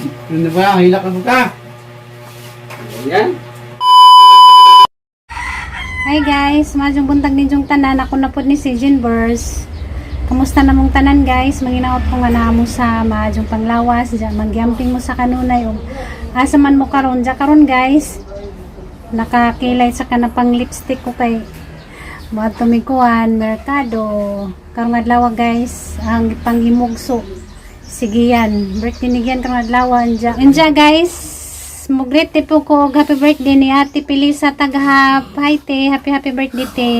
Ano ba? Hilak na ka. Yan. Hi guys, maayong buntag ninyong tanan. Ako na po ni si Jean Burrs. Kamusta na mong tanan, guys? Manginaot ko nga naa mo sa maayong panglawas, diya magyamping mo sa kanunay og asa man mo karon diya karon, guys. Nakakilay sa kana pang lipstick ko kay moadto mi kuan merkado. Karong adlaw, guys, ang panghimugso. Sige yan, birthday ni Gian karong adlaw anja. Anja guys, mo-greet po ko og happy birthday ni Ate Pilisa Taghap. Hi te, happy happy birthday te.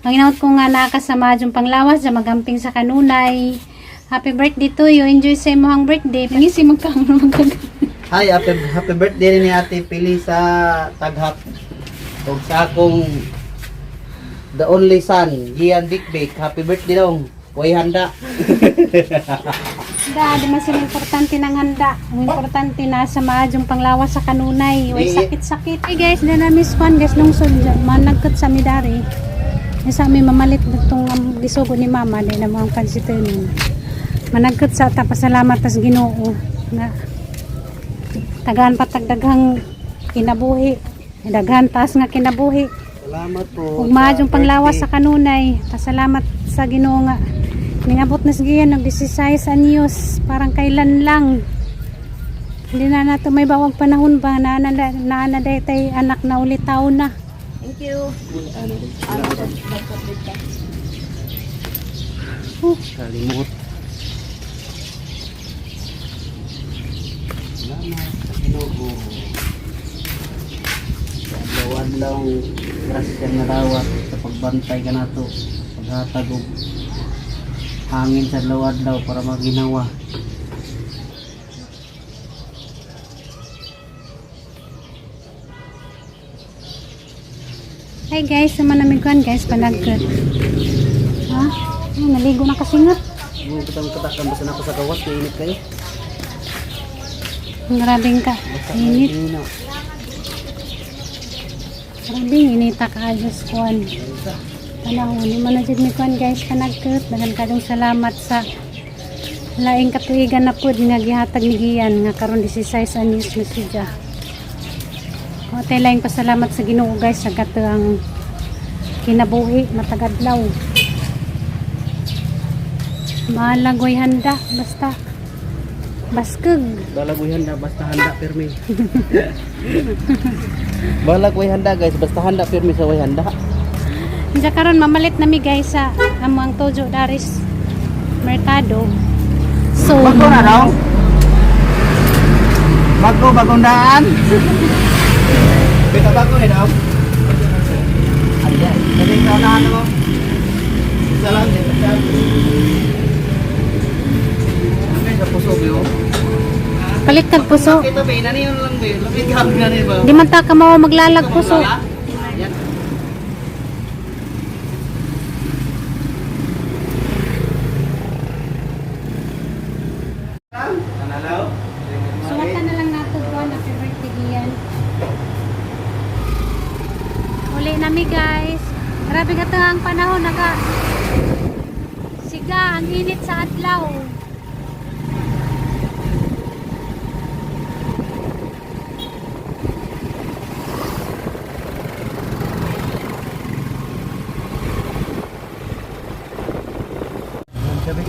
Manginaot ko nga naa ka sa maayong panglawas, dya magamping sa kanunay. Happy birthday to you. Enjoy sa imong birthday. Pangisi magkamro magkag. Hi, happy, happy birthday ni Ate Pili sa Taghap. Ug sa akong the only son, Gian Dikbik. Happy birthday dong. Way handa. Da, di man sila importante ng handa. Ang importante na sa maayong panglawas sa kanunay. Way sakit-sakit. Hey guys, na na-miss kwan guys lungsod dyan. Managkat sa midari. Sa mi mamalit itong gisugo ni mama di na mga pansito yun. Managkat sa ta pasalamat tas Ginoo nga tagaan patagdaghang kinabuhi. Daghan taas nga kinabuhi. Salamat po. Ug maayong panglawas sa kanunay. Pasalamat sa Ginoo nga ningabot na siya ng 16 anyos, parang kailan lang. Hindi na nato may bawag panahon ba na na na, na, na tay anak na ulit taon na. Thank you. Kalimot. Salamat sa Ginoo. Sa adlaw-adlaw grasya nga dawat sa pagbantay kanato, paghatag og hangin sa adlaw-adlaw para maginawa. Hi guys, naman namin kuan guys panagkat. Ha? Ay, naligo na kasingat. Mo kitang katakan basta nako sa gawas kay init kayo. Grabing ka. Init. Init. Grabing inita ka Diyos kuan. Panahon ni man na jud mi kuan guys panagkat. Daghan kadong salamat sa laing katuigan na pud nga gihatag ni Gian nga karon 16 anyos na siya. O tay laing pasalamat sa Ginoo guys sa katuang kinabuhi matagadlaw. Malagoy handa basta baskeg. Balagoy handa basta handa pirmi. Balagoy handa guys, basta handa pirmi sa way handa. Diya karon mamalit nami guys sa among Tojo Daris Mercado. So, Bago na daw. Bago bagong daan. Bita bago ni daw. Ayan, dali ka na ano. Isa lang din sa. Okay, sa puso yo. Palit kag puso. Kita ba inani yun lang ba? Lamig ka na ni ba? Di man ta ka mao maglalag puso. Yan. Kanalaw? Suwatan na lang nato kuan happy birthday Gian. Uli nami guys. Grabe ka to ang panahon naka siga ang init sa adlaw. Sabi.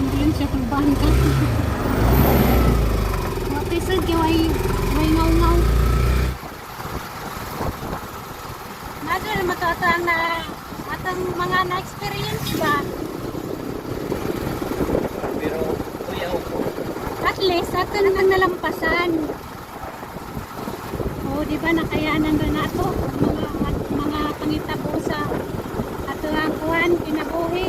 Ambulansya kulbahan ka. Wa sad kay way ngaw-ngaw. Nato na mato ato ang na atong mga na-experience ba? Pero kuya ko. At least ato nang nalampasan. Oh, di ba nakayanan ra nato ang mga at mga pangitabo sa ato ang kuan kinabuhi.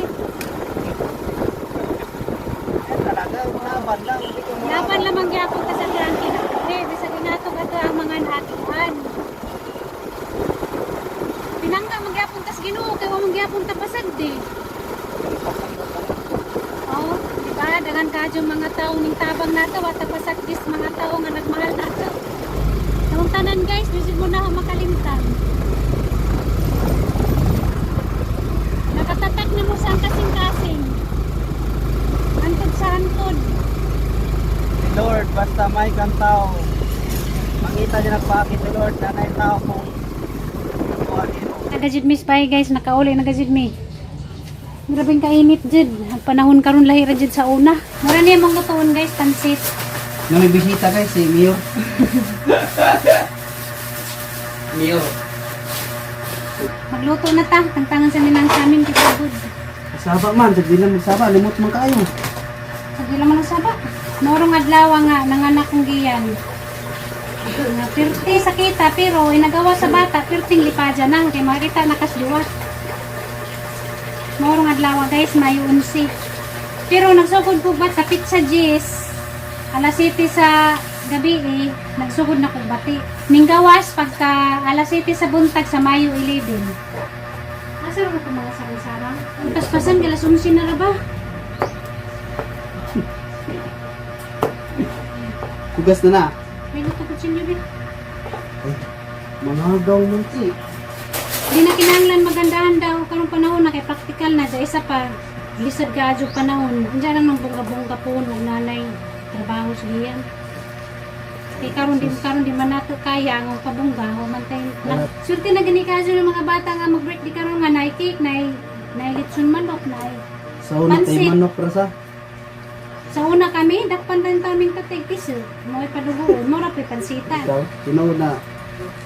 Talaga, laban lang. Hindi ko Laban lamang gyapon ta sa ato ang kinabuhi bisag inato ato ang mga naatuan. Pinangga magyapon tas Ginoo kay wa magyapon ta pasag di. Oh, di ba? Daghan kadyo mga tao ning tabang nato wa ta pasag dis mga tao nga nagmahal nato. Kamong tanan guys, di jud mo na ako makalimtan. Nakatatak na mo sa ang kasing-kasing. Antod sa antod. Basta may kang tao. Mangita niya nagpaakit si Lord na nay tao kung kuha nimo. Nagajid miss bye guys, nakauli nagajid mi. Grabeng kainit jud. Ang panahon karon lahi ra jud sa una. Mura niya mong lutuon guys, pansit. Nung may bisita guys, si Mio. Mio. Magluto na ta, tangtangan sa nilang sa amin kitagod. Saba man, sagdi lang magsaba, limot man kaayo. Sige lang man ang saba. Norong adlaw nga nanganak kong giyan. Nga pirti sa kita pero inagawa sa bata pirting lipadya na kay makita nakasliwat. Morong adlaw guys, Mayo 11. Pero nagsugod ko ba sa pizza G's alas 7 sa gabi eh, nagsugod na kog bati. Ninggawas pagka alas 7 sa buntag sa Mayo 11. Asa ra ko mga sarang-sarang? Ang paspasan alas 11 na ra ba? Kugas na na. May luto ko sinyo eh. Mga gaw man ti. Di na kinahanglan magandahan daw karong panahon na kay practical na dahil isa pa lisod ka adyo panahon. Diyan lang nang bongga-bongga po og nanay trabaho sa iyan. Kay karon di man nato kaya ang pabongga o man tay na, swerte na gani kaso ng mga bata nga mag-birthday karon nga nay cake nay nay litson manok nay. Sa una tay Pansit. manok ra sa. Sa una kami dakpan din kaming tatay piso. Mo padugo mo ra pa'y pansitan. Ikaw, tinuod na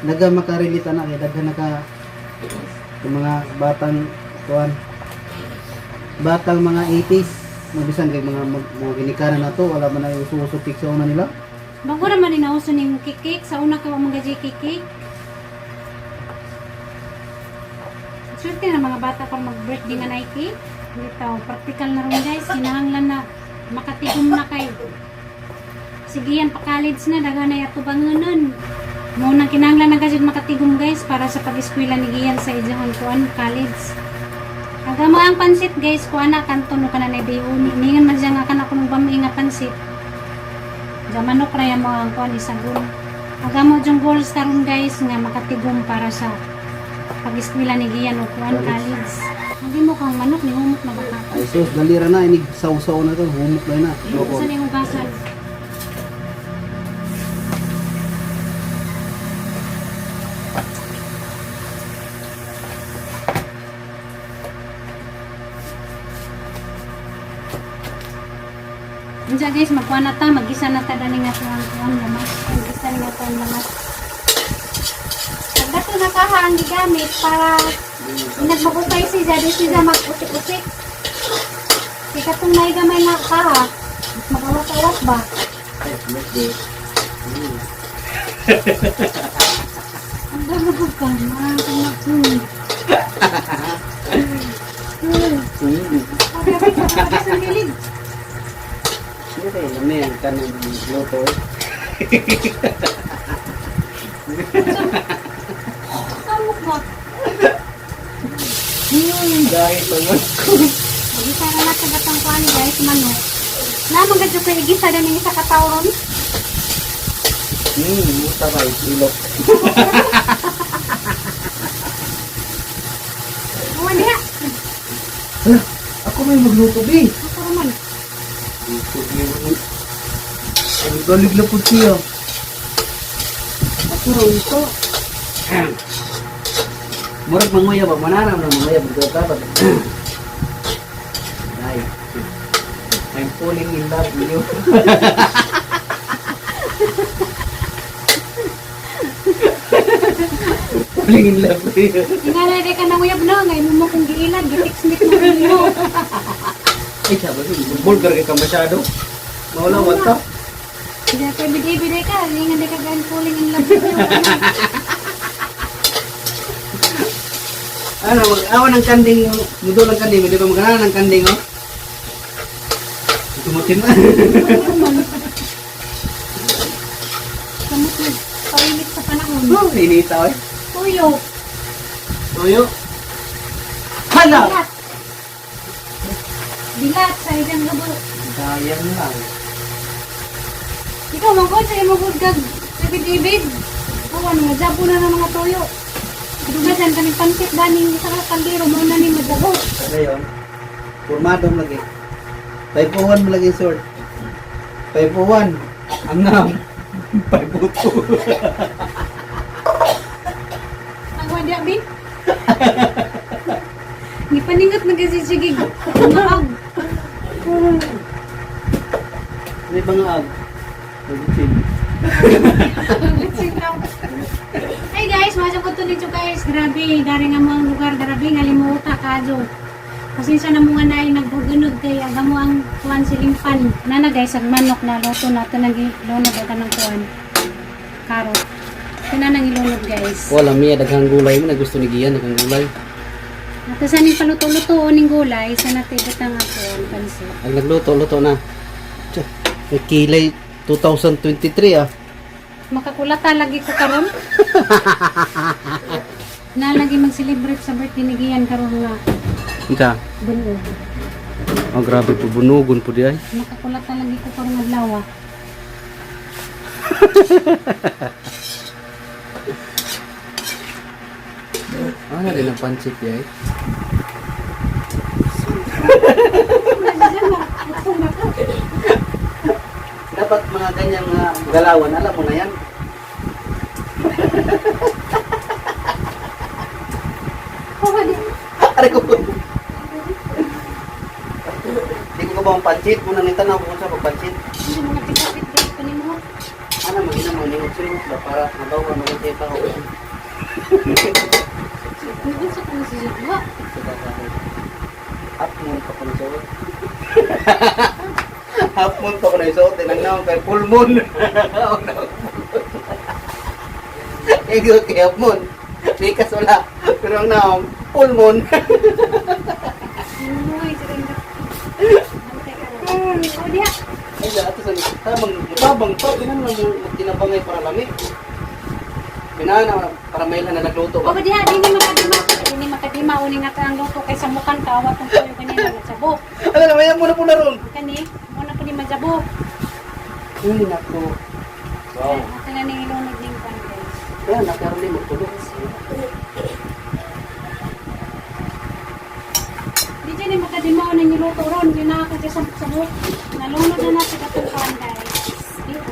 naga makarelate na kay daghan naka yung mga batang kuan batang mga 80s mabisan kay mga mga ginikanan na to wala man na yung uso sa una nila. Bago ra man inauso ning cake sa una ka mga cake. Swerte na mga bata kung mag-birthday nga Nike. Bitaw, practical na ron guys. Kinahanglan na makatigom na kay. Sige yan, pa-college na, daghan na yato bangunon. Muna kinahanglan na kasi makatigom guys para sa pag-eskwela ni Gian sa ijahon kuan college. Aga mo ang pansit guys, kuan na kanto no kana na bihon. Ningan man siya nga kana kung bami nga pansit. Jamanok ra mo ang kuan isagon. Aga mo yung goals karon guys nga makatigom para sa pag-eskwela ni Gian o kuan college. Hindi mo kang manok ni humok na baka. Ay sus, dali ra na inig saw-saw na to, humok na na. Sa ni hugasan. Unsa guys, magkuha na ta, magisa na ta dani nga tuwang kuan lamas. Magisa nga tuwang lamas. Pagdato na kaha ang gigamit para nagmabukay si Jadi siya mag-usik-usik. Kaya katong naigamay na kaha, mag-awak-awak ba? Ay, birthday. Ang dami ko ka, mga Okay, sa gilig. Hindi lami ang kanang luto eh. Kamok ba? Dahil tungod. Magisa na natin gatang kuan guys, manok. Namang gadyo kay igisa din isa ka tawron. Muta ba ilok. Uwan diha. Hala, ako may magluto bi. Ako raman. Ang galig na po siya. Ako raw ito. Murag manguya ba? Mananam na manguya. Magdata ba? Ay. I'm falling in love with you. Falling in love with you. Ingana di ka nanguyab no, ngay mo kung giilad, gitext mo mo. Ay, sabi ko, vulgar ka masyado. Mawala, wala. Hindi ka biday-biday ka, hindi nga di ka gaan falling in love with you. Ano, mag-awan ng kanding, mudol ng kanding, di ba magana ng kanding, oh? Tumutin na. Kamot na, painit sa panahon. Oh, inita, oy. Tuyo. Tuyo. Hala! Bilat. Bilat sa isang labo. Sayang lang. Ikaw, mangkod sa imong gudgag. Ibid-ibid. Oo, ano, majabo na ng mga tuyo. Dugasan kami pansit ganing isa ka kaldero mo na ni majabo. Ngayon, formado mo lagi. 501 mo lagi, sort. 501. Ang nam. 5'2. Ang wadya, bi. Gipaningot man kasi sige. Maag. May bangaag. Nagitsin. Hey guys, masok ko to nito guys. Grabe, dari nga mo ang lugar, grabe nga limuta kadyo. Pasensya na mo nga na nagbugunog kay aga mo ang kuan silimpan. Nana guys, ang manok na luto na ito nang ilunod ang kanang kuan. Karot. Ito na nang ilunod guys. Wala miya daghang gulay mo na gusto ni Gian daghang gulay. Ato sa ning paluto-luto ning gulay sa natibot ang kuan pansit. Ang nagluto luto na. Tiyan, may kilay 2023 ah. Makakulata lagi ko karon. Na lagi mag-celebrate sa birthday ni Gian karon nga Unsa? bunog. Oh grabe po bunugon po di ay. Makakulata lagi ko karon adlaw. Ah, na rin ang pancit di ay. Dapat mga ganyang mga galawan, alam mo na yan. Aray ko. Di ko ba ang pancit? Muna nita na ako sa pagpancit. Hindi mga pikapit guys pa nimo. Ano mo ina mo ni mo ba para mabawa mo sa tao. Nagulsa ko si Judwa. Half moon pa ko na suot. Half moon pa ko na suot. Tinang naman kay full moon. Ego kay half moon. Di kasula. Pero ang naong full moon. Uy, sige. Oh, diha. Ay, ato sa tabang tabang pa kinan lang mo tinabangay para lami. Pinana para may na nagluto O ba. diha, dini makadima. Dini makadima uni nga ta ang luto kay sa mukan kawa tong tuyo kanina magsabok. Ano na maya mo na po na ron. Kani, mo na po ni majabok. Uy, nako. Wow. Ato na ning ilunod ning kuan guys. Kaya nakaroon din magtulog. Di dyan yung makadimaw ng niluto ron. Yun na ako dyan sa sabok. Nalunod na natin itong pan guys. Di ko.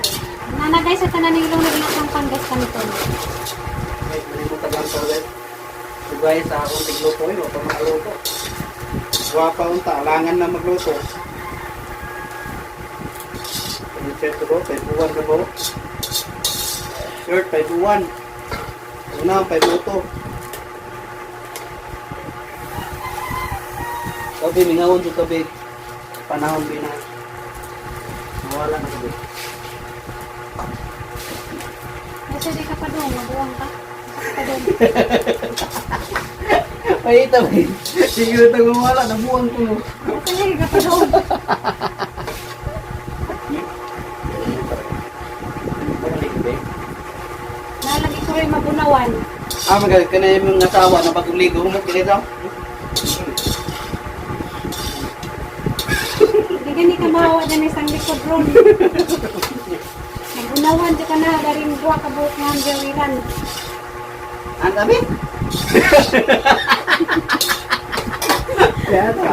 Nana guys, ito na nilunod na itong pan guys kanito. Guys, manimutan lang to guys. So guys, sa akong tigluto yun, wala pa makaluto. Wapa unta, alangan na magluto. Ano shirt ko? 5-1 ka po. Shirt, 5-1. Una, 5-2. Kabi, mingawon to kabi. Panahon bi na. Mawala na kabi. Nasa di ka pa doon, mabuang ka. Nasa ka pa doon. Ay, ito ba? Sige, ito mawala. Nabuang ko. No. Nasa di ka pa doon. Nalagi ko rin mabunawan. Ah, magalit ka na yung mga asawa na pag-uligo. Humot ka dito. Di gani ka mahawa dyan isang likod ron. Mabunawan di ka na, daring duha ka buhok nga ang gawiran. Ang dami. Kaya ito.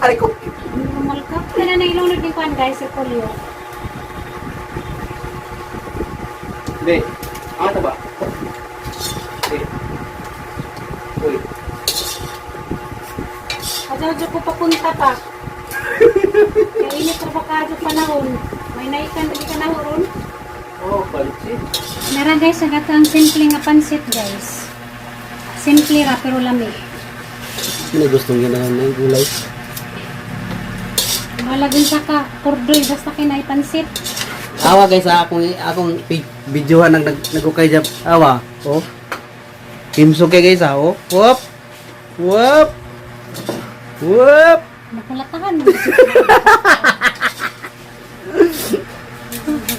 Aray ko. Normal ka. Kaya na nailunod ni Kwan guys, sa polio. Hindi. Ang ito ba? Hindi. Uy. Adyo ko papunta pa. Kaya init ra ba kadyo panahon. May naikan lagi ka na ron. Oh, pansit. Meron guys, ang ang simple nga pansit guys. Simple ra pero lami. Sino gustong ganahan ng gulay? Malagin sa ka, kurdoy basta kinay pansit. Awa guys, ha, akong akong videohan nag nag nagukay jab. Awa. Oh. Kimsuke guys ha, oh. Whoop. Whoop. Whoop. Makulatahan.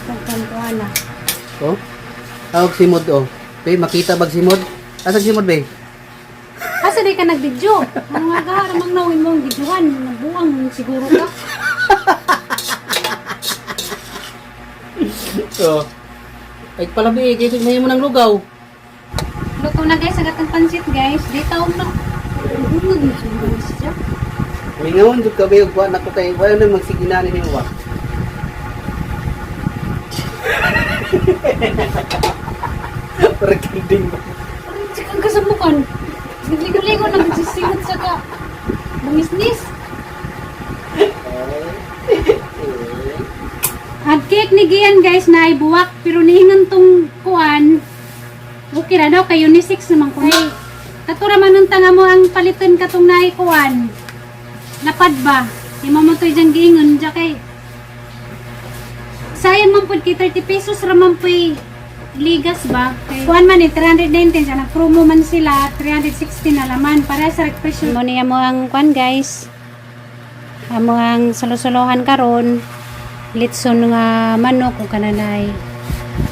Pagkantuan na. Oh. Tawag simod oh. Be, makita bag simod? Asa simod be? Asa di ka nagbidyo? Ano nga ka, ramang nawin mo ang videohan. Nabuang siguro ka. So. Ay palabi, kay may mo ng lugaw. Luto na guys, ang atong pansit guys. Di taon na. Bungag mo siguro siya. Mingaon jud ka be ug wa nako kay wala na magsiginani nimo ba. Recording ba? Sikang kasamukan. Nagligo-ligo na nagsisingot sa ka. Bangisnis. At cake ni Gian, guys, na ibuwak pero niingon tong kuan. Okay ra daw kay unisex naman ko. Ay, katura man ang tanga mo ang paliton katong naay kuan. Lapad ba? Imo mo to'y diyang giingon dya kay sayang man pud kay 30 pesos ra man puy ligas ba? Kay kuan man eh, 319 siya nag-promo man sila, 360 na laman para sa presyo. Mo niya mo ang kuan, guys. Amo ang salo-salohan karon. Litson nga manok ug kananay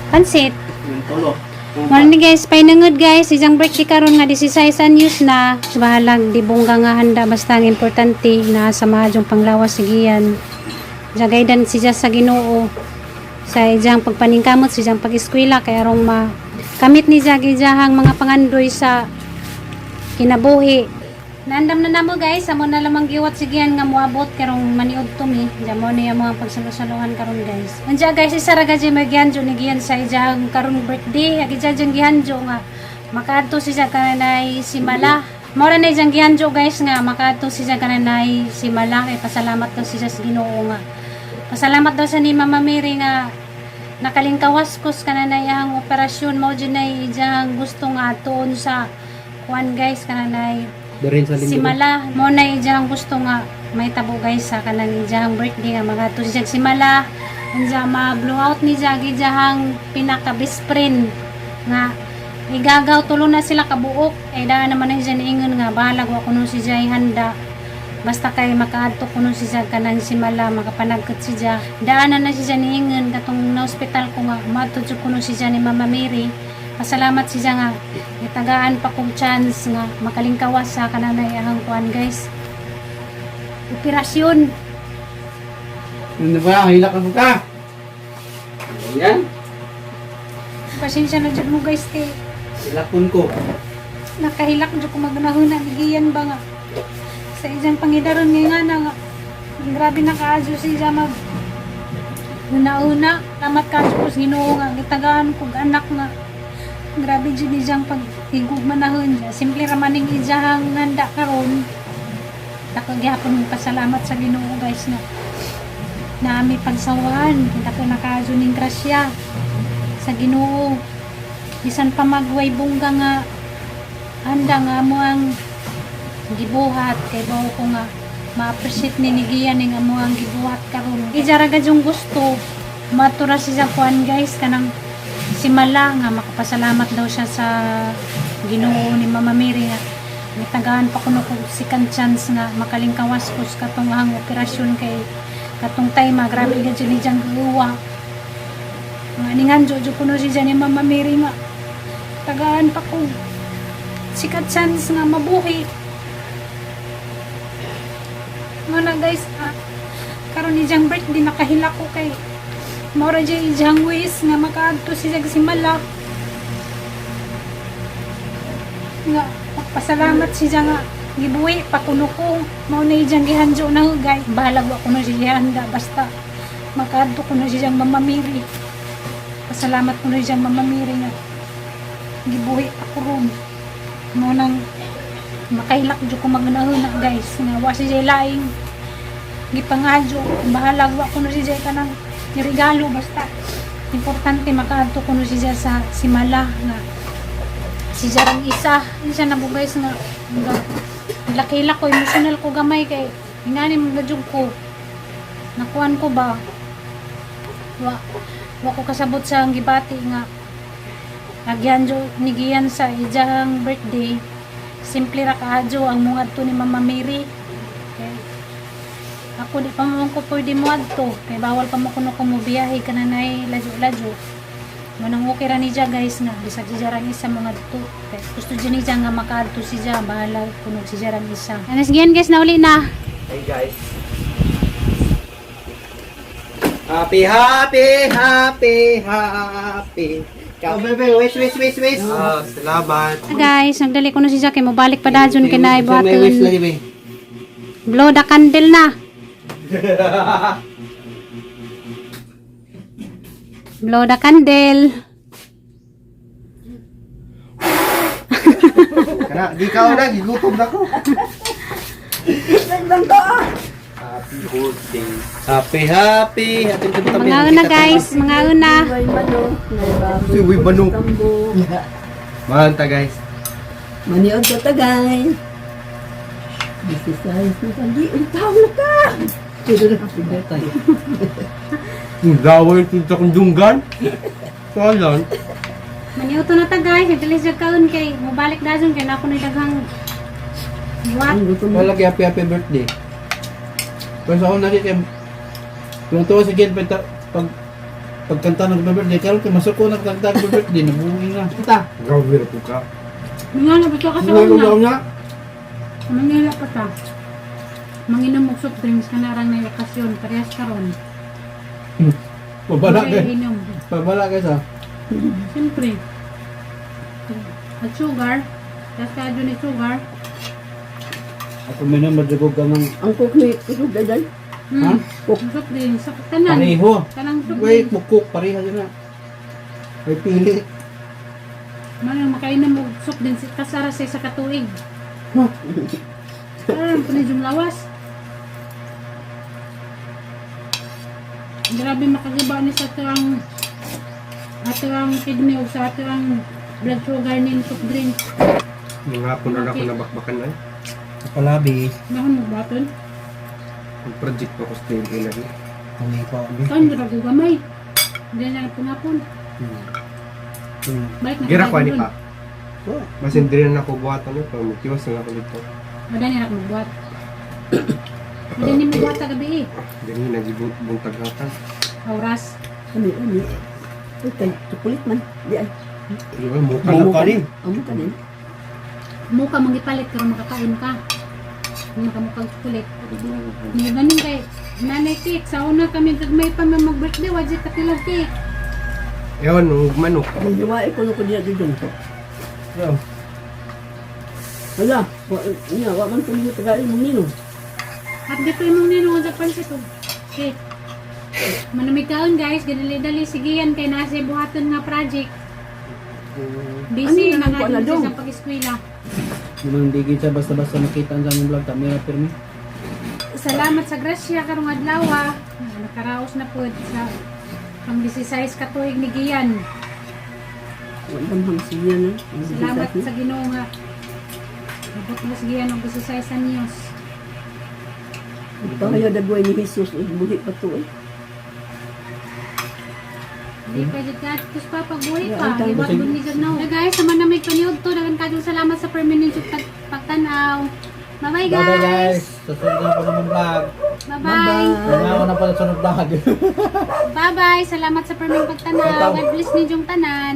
pansit. Yung tulo. Mao ni, guys, painangod, guys, isang birthday karon nga 16 anyos na. Bahalag di bongga nga handa, basta ang importante na sa mahadyong panglawas sigian. Jagaydan siya sa Ginoo sa ijang pagpaningkamot sa ijang pag-eskwela kay arong ma kamit ni siya gijahang mga pangandoy sa kinabuhi. Nandam na namo, guys, amo na lamang giwat sigian nga moabot karong maniud to mi. Diya mo niya mo ang pagsalusaluhan karon, guys. Unja, guys, isa ra gajay magianjo ni Gian sa ijang karon birthday. Agi dyan dyan gihanjo nga makaadto siya kananay simala. Mora na ijang gihanjo, guys, nga makaadto siya kananay simala kay pasalamat daw siya sa Ginoo nga. Pasalamat daw sa ni Mama Mary nga nakalingkawas kus kananay ang operasyon mo dyan ay ijang gusto nga atuon sa kuan, guys, kananay Dorin sa si lindol. Mala. Mo na ijang gusto nga may tabo, guys, sa kanang ijang birthday nga mga to siya si Mala. Unsa ma blow out ni Jagi ijang pinaka best friend nga igagaw tulo na sila kabuok ay daan naman na siya niingon nga bahalag wa kuno si Jay handa basta kay makaadto kuno si Jay kanang si Mala makapanagkat si Jay daan na siya niingon katong na ospital ko nga maadto jud kuno si Jay ni Mama Mary. Pasalamat siya nga gitagaan pa kong chance nga makalingkawas sa kananay ahang kuan, guys, operasyon. Ano ba? Hilak ka ka. Yan. Pasensya na jud mo, guys, kay Hilakon ko. nakahilak jud ko magunahuna ni Gian ba nga sa isang pangidaron nga nga na nga grabe na kaadyo siya mag una-una. Salamat kaadyo ko sa Ginoo nga gitagaan kog anak nga grabe jud ni siyang paghigug manahon niya. Simple ra man ning ijahang handa karon. Dako gihapon mo pasalamat sa Ginoo, guys, nga nami pagsawan kita ko nakaadyo ning grasya sa Ginoo bisan pa magway bongga nga handa nga mo ang gibuhat kay bawo ko nga ma-appreciate ni Nigian ning amo ang gibuhat karon. Ijara gad yung gusto matura siya kuan, guys, kanang simala nga makapasalamat daw siya sa Ginoo ni Mama Mary nga mitagaan pa kuno kog second chance nga makalingkawas ko sa katong ang operasyon kay katong time ah, grabe gad siya ni diyang giuwa nga ninganjo jud kuno siya ni Mama Mary nga tagaan pa ko second chance nga mabuhi mo na, guys. Ah, karon ni diyang birthday nakahila ko kay mora jay ijang ways nga makaadto siya sa simala nga magpasalamat siya nga gibuhi pa kuno ko. Mao na ijang gihanjo na, guys. Bahalag wa kuno siya handa basta makaadto kuno siya Mama Mary. Pasalamat kuno siya Mama Mary nga gibuhi pa ko ron. Mao nang makahilak jud ko magunahuna, guys, nga wa siya laing gipangadyo. Bahalag wa kuno siya kanang regalo basta importante makaadto kuno siya sa simala nga si Jarang isa. Isa na po, guys, nga nga laki-lak ko, emotional ko gamay kay ingani mga ko nakuan ko ba wa wa ko kasabot sa ang gibati nga agyanjo ni Gian sa ijang birthday. Simple ra kaadyo ang mga ni Mama Mary. Okay. Ako di pa man ko pwede mo adto kay bawal pa mo kuno ko mo biyahe kananay ladyo-ladyo. Manang okay ra ni siya, guys, nga bisag si Jarang isa mga adto. Kay gusto jud ni siya nga makaadto si siya bahala kuno si Jarang isa. Anas Gian, guys, nauli na. Hey, guys. Happy, happy, happy, happy. Oh, bebe, wish, wish, wish, wish. Ah, salamat. Guys, nagdali ko na si siya kay mobalik pa dajon kay naay May wish buhaton. lagi, be. Blow the candle na. Blow the candle. Kana, di ka na, gigutom na ko. Nagdang to ah. Happy birthday. Happy, happy. Happy Mga una, guys, mga una. May manok, may baboy. Si Uy, manok. Tambo. Mahanta, guys. Maniod ka ta, guys. This is size na kagi. Ang tao na ka! Pero na happy birthday. Ang laway ito sa kundunggan. Salan. Maniuto na ta, guys, dili siya kaon kay mobalik dajon kay nako ni daghang buhat. Ang gutom mo. Wala kay happy happy birthday. Pero sa una kay tungtuwa si Jen pag pag pagkanta ng happy birthday karon kay masuko na kanta ng happy birthday, nabuhi na. Kita. Grabe na po ka. Mga na ba ka sa Wala una? na. Mangila pa ta. Manginom og soft drinks kanarang na okasyon parehas karon. Pabala Kay kay. inom. Pabala kay sa. Siyempre. At sugar. Tapos ka ni sugar. Ako minom madugog ka ng Ang cook ni kusog day. Ha? Ang soft drinks. Sa tanan. Pareho. Tanang soft Wait, drinks. mukuk pareho yun na. May pili. Manang makainom og soft drinks. Kasara sa katuig. Huh? Parang panidjong lawas. Grabe makagiba ni sa tuang ato ang kidney o sa ato ang blood sugar ni soft drinks. Mga hapon na ako nabakbakan ay. Palabi. Mahon mo baton. Ang project ko sa TV lagi. Kami ko. Kaon grabe gamay. Hindi na punapon. Balik na Gira ko ani dun. pa. Basin diri na ako buhatan ni pa magtiwas na ako dito. Wala ni rak magbuhat. Wala ni magbuhat sa gabi eh. Diri nagibuntag hatan. Oras. Ami, ami. Uy, kay chocolate man. Di ay. Di ba mukha Ano ka rin? Amo ka din. Muka mangipalit karon makakaon ka. Makamukha chocolate. Hindi ganin kay nanay cake. Sa una kami gagmay pa may mag-birthday, wajit ka tilag cake. Ewan, ug manok. Ang hiwae ko no ko diya dudong. Yo. Wala. Wa niya, wa man ko niyo tagain mong ninong. At dito imong ninong sa pansit og cake. Manamig kaon, guys, ganili-dali sige yan kay nasa buhaton nga project. Busy Ano na na nga lang po, din dong? sa pag-eskwela. Naman di gid siya basta-basta makita ang aming vlog camera pirmi. Salamat sa grasya karong adlaw. Ah. Nakaraos na po sa pang 16 ka tuig ni Gian. Wa damhang siya na. Ang Salamat bisas sa Ginoo nga. Abot na sa Gian og 16 anyos. ni. Pahayo dagway ni Jesus ug buhi pa to eh. Hindi pa jud ka kus pa pagbuhi Yeah, pa. ang tawag. Iwat bun ni jud now. Na guys, sama na may paniud to. Dagan kayong salamat sa permanent yung pagtanaw. Bye-bye, guys. Bye guys. Susunod na po ng vlog. Bye-bye. Bye. na po sa sunod vlog. Bye-bye. Salamat sa permanent pagtanaw. God bless ninyong tanan.